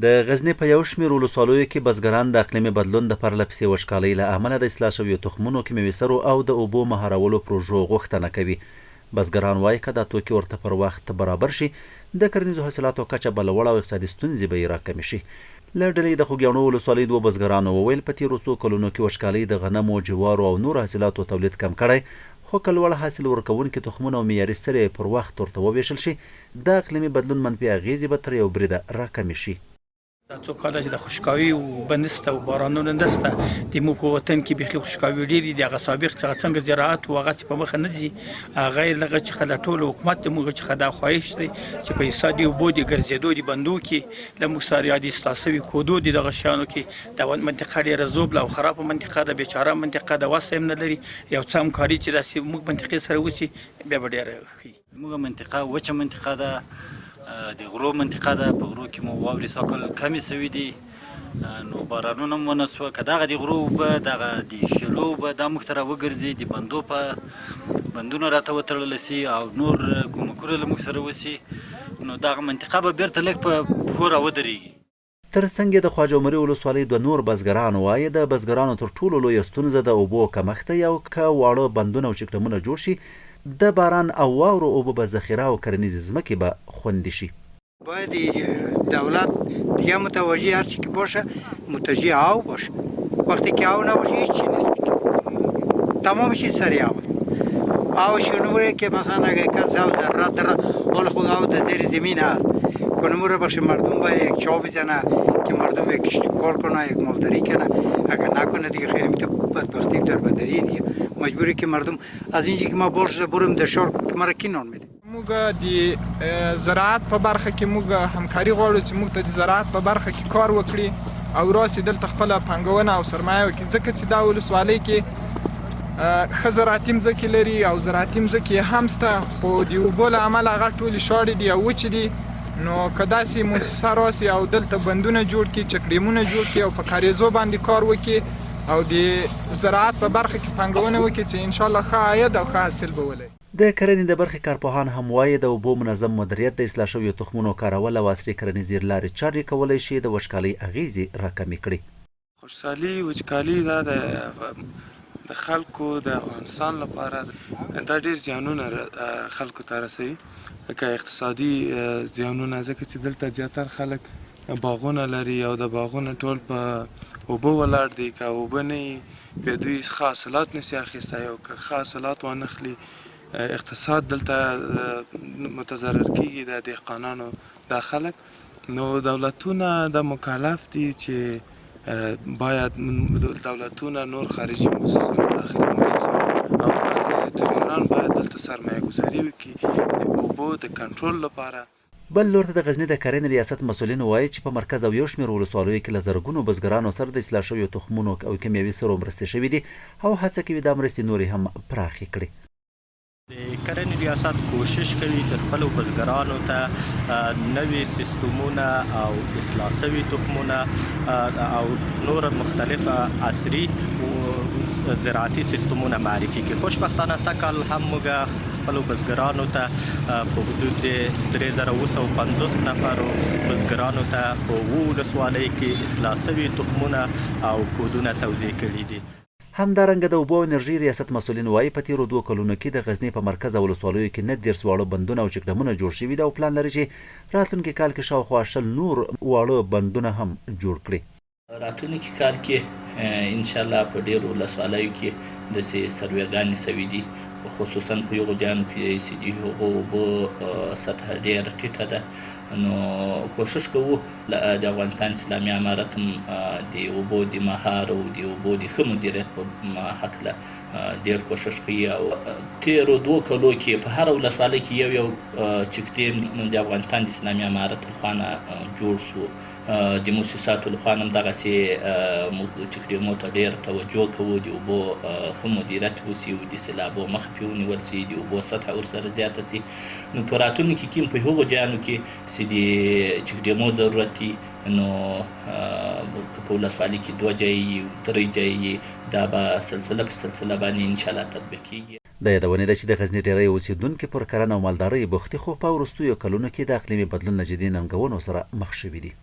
د غزني په یو شمېر ولسوالیو کې بزګران د اقلیمي بدلون د پرله پسې وچکالۍ له امله د اصلاح شویو تخمونو، کیمیاوي سرو او د اوبو مهارولو پروژو غوښتنه کوي. بزګران وايي، که دا توکي ورته پر وخت برابر شي، د کرنیزو حاصلاتو کچه به لوړه او اقتصادي ستونزې به یې راکمې شي. له ډلې د خوږیاڼو ولسوالۍ دوو بزګرانو وویل، په تېرو څو کلونو کې وچکالۍ د غنمو، جوارو او نورو حاصلاتو تولید کم کړی، خو که لوړ حاصل ورکوونکي تخمونه او معیاري سرې پر وخت ورته ووېشل شي، د اقلیمي بدلون منفي اغېزې به تر یو بریده راکمې شي. دا څو کاله چې د خشکاوي اوبه نشته او بارانونه نشته، د موږ په وطن کې بیخي خشکاوي ډېرې دي. هغه سابق چې هغه څنګه زراعت و، هغسې په مخه نه ځي. غیر له هغه څخه د ټول حکومت د موږ څخه دا خواهش دی چې په حصه د اوبو د ګرځېدو د بندو کې له موږ سره یا د اصلاح شوي کودو د دغه شیانو کې. دا منطقه ډېره ژوبله او خرابه منطقه ده، بیچاره منطقه ده، وسه هم نه لري. یو څه همکاري چې داسې موږ منطقې سره وشي، بیا به ډېره ښه وي. زموږ منطقه وچه منطقه ده، د غرو منطقه ده. په غرو کې مو واورې ساکل کمې سوي دي، نو بارانونه هم ونه سوه. که دغه د غرو اوبه، دغه د شیلو اوبه دا موږ ته راوګرځي، د بندو په بندونه راته وتړل سي او نور کومکونه له موږ سره وسي، نو دغه منطقه به بیرته لږ په پښو راودرېږي. تر څنګ یې د خواجه عمري ولسوالۍ دوه نور بزګران وايي، د بزګرانو تر ټولو لویه ستونزه د اوبو کمښت دی او که واړه بندونه او چکډمونه جوړ شي، د باران او واورو اوبه به ذخیره او کرنیزې ځمکې به خوندي شي. باید دولت دیگه متوجه هر چی که باشه متوجه آو باشه. وقتی که آو نباشه هیچ چی نیست، تمام چیز سر آو است. آو شنوره که مثلا اگر کس آو ضرورت داره، حال خود آو در زیر زمین هست، کنمو بخش مردم باید یک چاه بزنه که مردم یک کشت کار کنه، یک مالداری کنه. اگر نکنه دیگه خیلی میتونه بدبختی در بدری دیگه مجبوری که مردم از اینجا که ما بار شده برم در شهر که مرا کی نان میده. موږ د زراعت په برخه کې موږ همکاري غواړو چې موږ ته د زراعت په برخه کې کار وکړي او راسي دلته خپله پانګونه او سرمایه وکړي، ځکه چې دا ولسوالۍ کې ښه زراعتي مځکې لري او زراعتي مځکې هم سته، خو د اوبو له امله هغه ټولې شاړې دي او وچې دي. نو که داسې موسسه راسي او دلته بندونه جوړ کړي، چکډیمونه جوړ کړي او په کاریزو باندې کار وکړي او د زراعت په برخه کې پانګونه وکړي، چې انشاءالله ښه عاید او ښه حاصل به ولري. د کرنې د برخې کارپوهان هم وايي، د اوبو منظم مدیریت، د اصلاح شویو تخمونو کارول او عصري کرنیزې لارې چارې کولی شي د وچکالۍ اغېزې راکمې کړي. خوشحالي وچکالي دا د خلکو د افغانستان لپاره دا ډیر زیانونه خلکو ته رسوي، لکه اقتصادي زیانونه، ځکه چې دلته زیاتر خلک باغونه لري او د باغونه ټول په اوبه ولاړ دي. که اوبه نه وي بیا دوی ښه حاصلات نشي اخیستی او که ښه حاصلات وانخلي اقتصاد دلته متضرر کیږي د دهقانانو دا خلک. نو دولتونه دا مکلف دي چې باید دولتونه، نور خارجي موسسو، داخلي موسسو او بعضې تجاران باید دلته سرمایه ګذاري وکړي د اوبو د کنټرول لپاره. بل لور ته د غزني د کرنې ریاست مسؤلین وايي چې په مرکز او یو شمېر ولسوالیو کې له زرګونو بزګرانو سره د اصلاح شویو تخمونو او کیمیاوي سرو مرستې شوې دي او هڅه کوي دا مرستې نورې هم پراخې کړي. د کرنې ریاست کوشش کوي چې خپلو بزګرانو ته نوي سیستمونه او اصلاح شوي تخمونه او نور مختلف عصري زراعتي سیستمونه معرفي کړي. خوشبختانه سږکال هم موږ خپلو بزګرانو ته په حدود د 3750 نفرو بزګرانو ته په اوو ولسوالۍ کې اصلاح شوي تخمونه او کودونه توزیع کړي دي. همدارنګه د اوبو او انرژۍ ریاست مسؤلین وايي، په تېرو دوو کلونو کې د غزني په مرکز او ولسوالیو کې 39 واړه بندونه او چکډمونه جوړ شوي دي او پلان لري چې راتلونکي کال کې شاوخوا 20 نور واړه بندونه هم جوړ کړي. راتلونکي کال کې ان شاءالله په ډېرو ولسوالیو کې داسې سروې ګانې شوې دي، خصوصاً په هغو ځایونو کې چې د هغو اوبو سطحه ډېره ټیټه ده، نو کوښښ کوو د افغانستان اسلامي امارت هم د اوبو د مهار او د اوبو د ښه مدیریت په هکله ډېر کوښښ کوي او تېرو دوو کلو کې په هره ولسوالۍ کې یو یو چکډېم د افغانستان د اسلامي امارت لخوا نه جوړ شو. د موسساتو لخوا نه هم دغسې موږ چکډېمو ته ډېر توجه کوو، د اوبو ښه مدیریت وشي او د سېلابو مخه پرې ونیول شي، د اوبو سطحه ورسره زیاته شي. نو په راتلونکي کې هم په هغو ځایونو کې چې د چکډېمو ضرورت وي، نو که په ولسوالي کې دوه ځای وي، درې ځای وي، دا به سلسله په سلسله باندې انشاالله تطبیق کېږي. د یادونې ده چې د غزني ډېری اوسېدونکي پر کرنه او مالدارۍ بوخت دي، خو په وروستیو کلونو کې د اقلیمي بدلون له جدي ننګونو سره مخ شوي دي.